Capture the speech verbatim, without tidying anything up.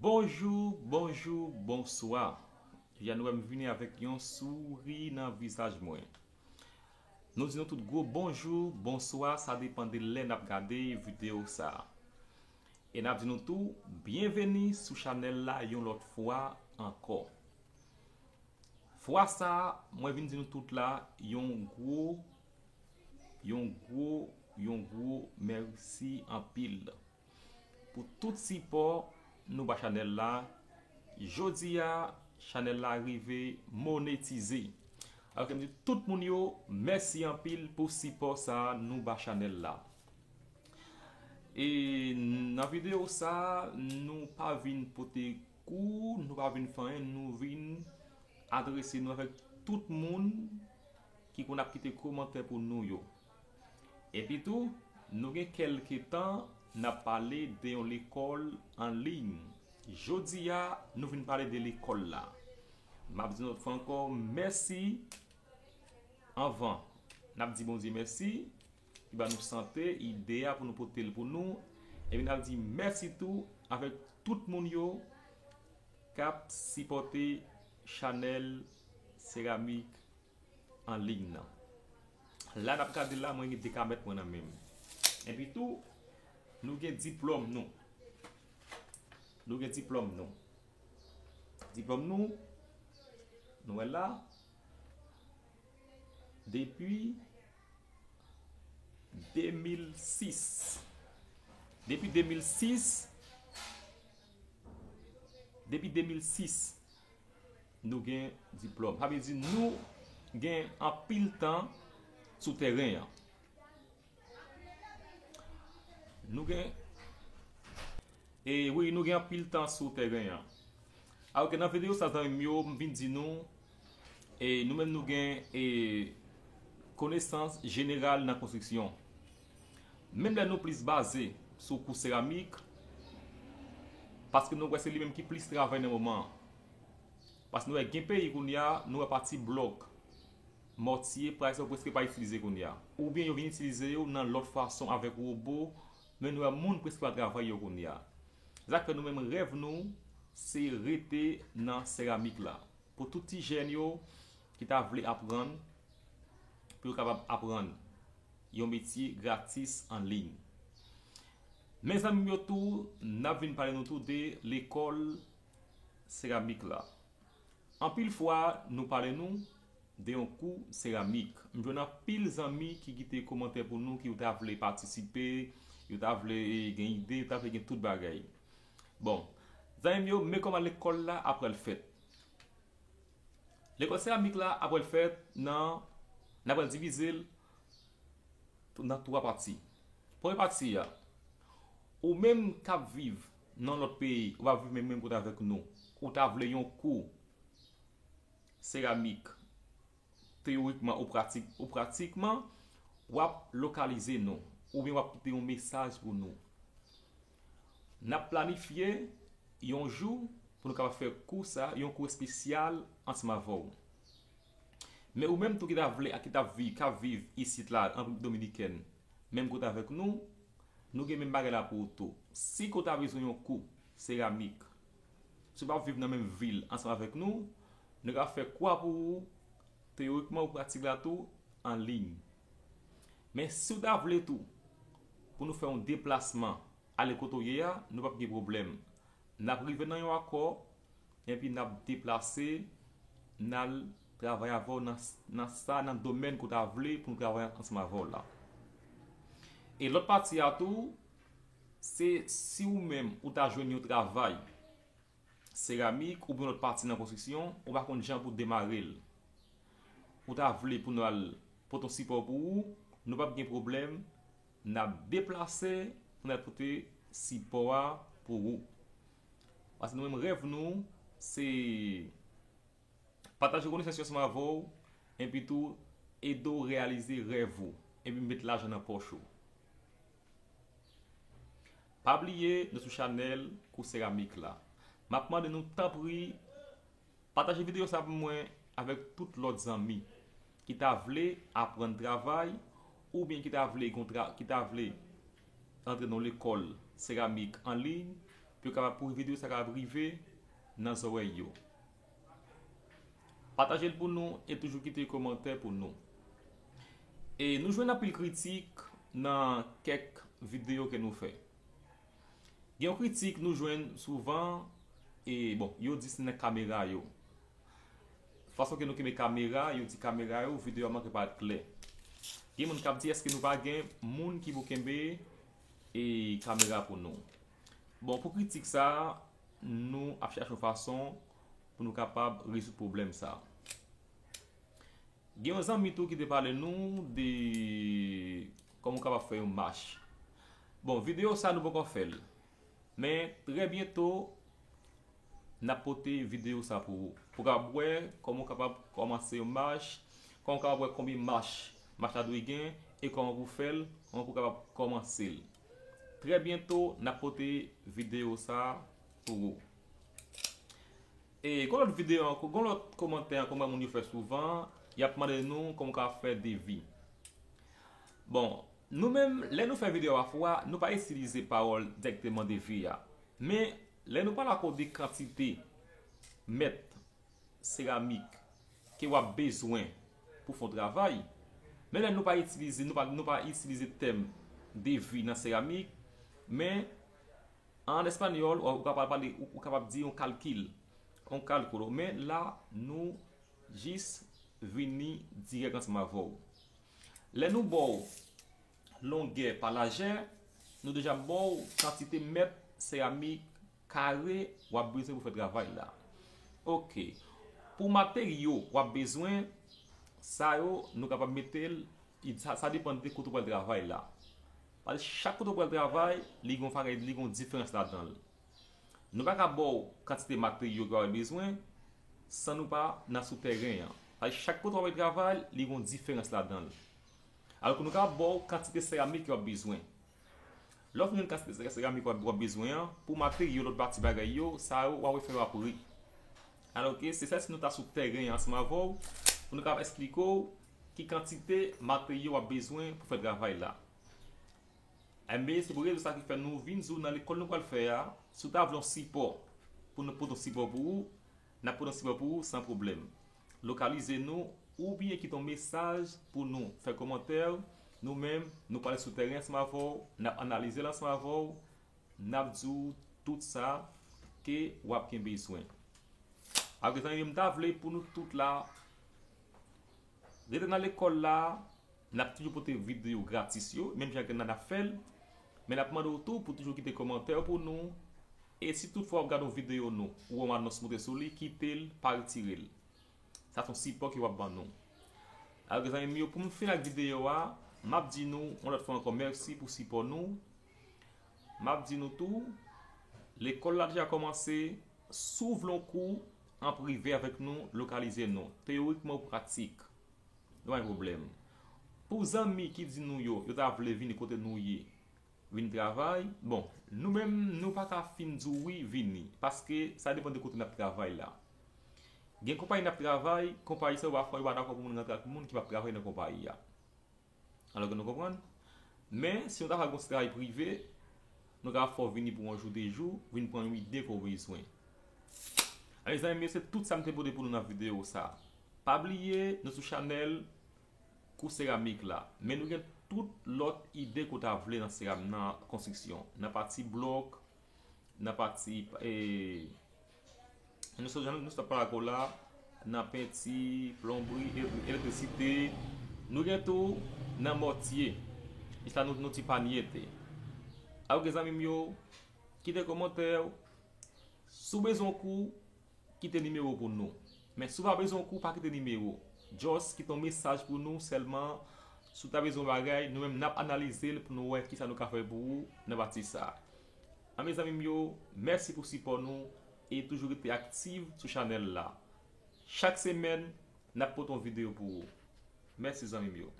Bonjou, bonjou, bonswa. Jodi a nou wè m vini avèk yon souri nan vizaj mwen. Nou di nou tout gwo bonjou, bonswa, sa depann de lè n ap gade videyo sa a. E n ap di nou tou, byenveni sou chanèl la yon lòt fwa ankò. Fwa sa a, mwen vin di nou tout la, yon gwo, yon gwo, yon gwo mèsi anpil pou tout sipò nou ba chanèl la. Jodi a, chanèl la rive monetize. Alò ke m di tout moun yo, mèsi anpil pou sipò sa a nou ba chanèl la. E nan videyo sa a, nou pa vin pote kou, nou pa vin fè anyen, nou vin adrese nou avèk tout moun ki konn ap kite kòmantè pou nou yo. Epi tou, nou gen kèlke tan n ap pale de yon lekòl an liy. Jodi a, nou vin pale de lekòl la. M ap di yon lòt fwa ankò, mèsi anvan. N ap di Bondye mèsi ki ban nou sante, ide a pou nou pote l pou nou. Epi n ap di mèsi tou avèk tout moun yo k ap sipòte chanèl Seramik an liy nan. La n ap gade la, mwen gen de kamèt mwen nan men m. Epi tou, nou gen diplòm nou. Nou gen diplòm nou. Diplòm nou, nou wè la, depi de mil sis. Depi de mil sis, depi de mil sis, nou gen diplòm. Sa vle di nou gen anpil tan sou tèren an. Nou gen, e wi, nou gen anpil tan sou tèren an. Alò ke nan videyo sa, zanmi m yo, m vin di nou, e nou menm nou gen, e konesans jeneral nan konstriksyon. Menm lè nou plis baze sou kou seramik, paske nou wè se li menm ki plis travay nan moman an. Paske nou wè gen peyi kounye a, nou wè pati blòk, mòtye, pa egzanp, preske pa itilize kounye a. Oubyen yo vin itilize yo nan lòt fason avèk wobo, men nou wè moun preske pa travay yo kounye a. Sa k fè nou menm rèv nou, se rete nan seramik la. Pou tout ti jèn yo ki ta vle aprann, pou yo kapab aprann yon metye gratis an liy. Men zanmi m yo tou, n ap vin pale nou tou de lekòl seramik la. Anpil fwa, nou pale nou de yon kou seramik. M jwenn anpil zanmi ki kite kòmantè pou nou, ki yo ta vle patisipe, yo ta vle, e, gen ide, yo ta vle gen tout bagay. Bon, zanmi m yo, men kòman lekòl la ap pral fèt. Lekòl seramik la ap pral fèt nan, n ap pral divize l nan twa pati. Premye pati a, ou menm k ap viv nan lòt peyi, ou pa viv menm, menm kote avèk nou, ou ta vle yon kou seramik, teyorikman ou pratik, ou pratikman, w ap lokalize nou, oubyen w ap kite yon mesaj pou nou. N ap planifye yon jou pou nou kapab fè kou sa, yon kou espesyal ansanm avè w. Men ou menm tou ki ta vle, ki t ap viv, k ap viv isit la, an Repiblik Dominikèn, menm kote avèk nou, nou gen menm bagay la pou ou tou. Si ke w ta bezwen yon kou seramik, si w p ap viv nan menm vil ansanm avèk nou, nou ka fè kou a pou ou, teyorikman ou pratik la tou, an liy. Men si w ta vle tou, pou nou fè yon deplasman, ale kote w ye a, nou p ap gen pwoblèm. N ap rive nan yon akò, epi n ap deplase, n al travay avè w nan, nan sa, nan domèn ke w ta vle pou nou travay ansanm avè w la. E lòt pati a tou, se si ou menm ou ta jwenn yon travay seramik oubyen lòt pati nan konstriksyon, ou pa konn jan pou demare l. Ou ta vle pou nou al pote yon sipò pou ou, nou p ap gen pwoblèm, n ap deplase pou n al pote sipò a pou ou. Paske nou menm rèv nou, se pataje konesans yo ansanm avè w, epi tou ede w reyalize rèv ou, epi met lajan nan pòch ou. Pa bliye, nou sou chanèl kou seramik la. M ap mande nou, tanpri, pataje videyo sa pou mwen avèk tout lòt zanmi ki ta vle aprann travay, oubyen ki ta vle gon tra-, ki ta vle antre nan lekòl seramik an liy, yo kapab, pou videyo sa kapab rive nan zòrèy yo. Pataje l pou nou e toujou kite kòmantè pou nou. E nou jwenn anpil kritik nan kèk videyo ke nou fè. Gen yon kritik nou jwenn souvan, e bon, yo di se nan kamera yo. Fason ke nou kenbe kamera, yo di kamera yo, videyo a manke parèt klè. Gen moun k ap di, èske nou pa gen moun ki pou kenbe e kamera pou nou? Bon, pou kritik sa, nou ap chache yon fason pou nou kapab rezoud pwoblèm sa. Gen yon zanmi tou ki te pale nou de kòman w kapab fè yon mach. Bon, videyo sa nou poko fè l. Men, trè byento, n ap pote videyo sa pou ou. Pou w kapab wè kòman w kapab kòmanse yon mach, kòman w kapab wè konbyen mach mach la dwe gen, e kòman pou fè l, kòman pou kapab kòmanse l. Trè byento, n ap pote videyo sa pou ou. E gon lòt videyo ankò, gon lòt kòmantè ankò, mwen moun yo fè souvan, y ap mande nou kòman w ka fè devi. Bon, nou menm, lè nou fè videyo pafwa, nou pa itilize pawòl dirèkteman devi a. Men, lè nou pale ankò de kantite mèt seramik ke w ap bezwen pou fè yon travay, men lè nou pa itilize, nou pa, nou pa itilize tèm devi nan seramik, men an espanyòl, ou, ou kapab pale, ou, ou kapab di yon kalkil, yon kalkilo, men la, nou jis vini dirèk ansanm avè w. Lè nou ba w longè pa lajè, nou deja ba w kantite mèt seramik kare w ap bezwen pou fè travay la. Oke. Pou materyo w ap bezwen, sa yo, nou kapab mete l, sa, sa depann de kote w pral travay la. Paske chak kote w pral travay, li gon bagay, li gon diferans ladan l. Nou pa ka ba w kantite materyo ke w ap bezwen san nou pa nan sou tèren an. Paske chak kote w ap travay, li gon diferans ladan l. Alò ke nou ka ba w kantite seramik ke w ap bezwen. Lè w fin jwenn kantite se-, seramik w ap, w ap bezwen an, pou materyo, lòt pati bagay yo, sa yo, w ap refè yo apre. Alò ke se sèl si nou ta sou tèren an ansanm avè w, pou nou kapab esplike w ki kantite materyo w ap bezwen pou fè travay la. Enben, se pou rezon sa ki fè nou vin di w nan lekòl nou pral fè a, si w ta vle yon sipò, pou nou pote yon sipò pou ou, n ap pote yon sipò pou ou san pwoblèm. Lokalize nou oubyen kite yon mesaj pou nou. Fè kòmantè, nou menm, nou pral sou tèren ansanm avè w, n ap analize l ansanm avè w, n ap di w tout sa ke w ap gen bezwen. Apre, zanmi yo, m ta vle pou nou tout la, rete nan lekòl la, n ap toujou pote videyo gratis yo, menm jan ke n ap fè l. Men n ap mande w tou pou toujou kite kòmantè pou nou. E si toutfwa w ap gade yon videyo nou, ou wè yon anons moute sou li, kite l, pa retire l. Sa se yon sipò ke w ap ban nou. Alò, zanmi m yo, pou m fin ak videyo a, m ap di nou yon lòt fwa ankò mèsi pou sipò nou. M ap di nou tou, lekòl la deja kòmanse. Si w vle yon kou an prive avèk nou, lokalize nou, teyorikman ou pratik. Nou pa gen pwoblèm. Pou zanmi ki di nou yo, yo ta vle vini kote nou ye, vin travay, bon, nou menm, nou pa ka fin di w wi, vini, paske sa depann de kote n ap travay la. Gen konpayi n ap travay, konpayi sa yo pafwa yo pa dakò pou moun rantre ak moun ki p ap travay nan konpayi a. Alò ke nou konprann. Men, si nou ta fè yon ti travay prive, nou ka fè w vini pou yon jou, de jou, vin pran yon ide ke w bezwen. Mezanmi, se tout sa m te pote pou nou nan videyo sa. Pa bliye, nou sou chanèl kou seramik la. Men nou gen tout lòt ide ke w ta vle nan seram-, nan konstriksyon, nan pati blòk, nan pati, e, nou sot, nou sot pale ankò la, nan penti, plonbri, e-, elektrisite. Nou gen tou nan mòtye. Jis la nou, nou ti panye te. Alò, zanmi m yo, kite kòmantè w. Si w bezwen yon kou, kite nimewo pou nou. Men si w pa bezwen yon kou, pa kite nimewo. Just kite yon mesaj pou nou sèlman. Si w ta bezwen yon bagay, nou menm n ap analize l pou nou wè kisa nou ka fè pou ou nan pati sa. An, mezanmi m yo, mèsi pou sipò nou e toujou rete aktif sou chanèl la. Chak semèn, n ap pote yon videyo pou ou. Mèsi, zanmi m yo.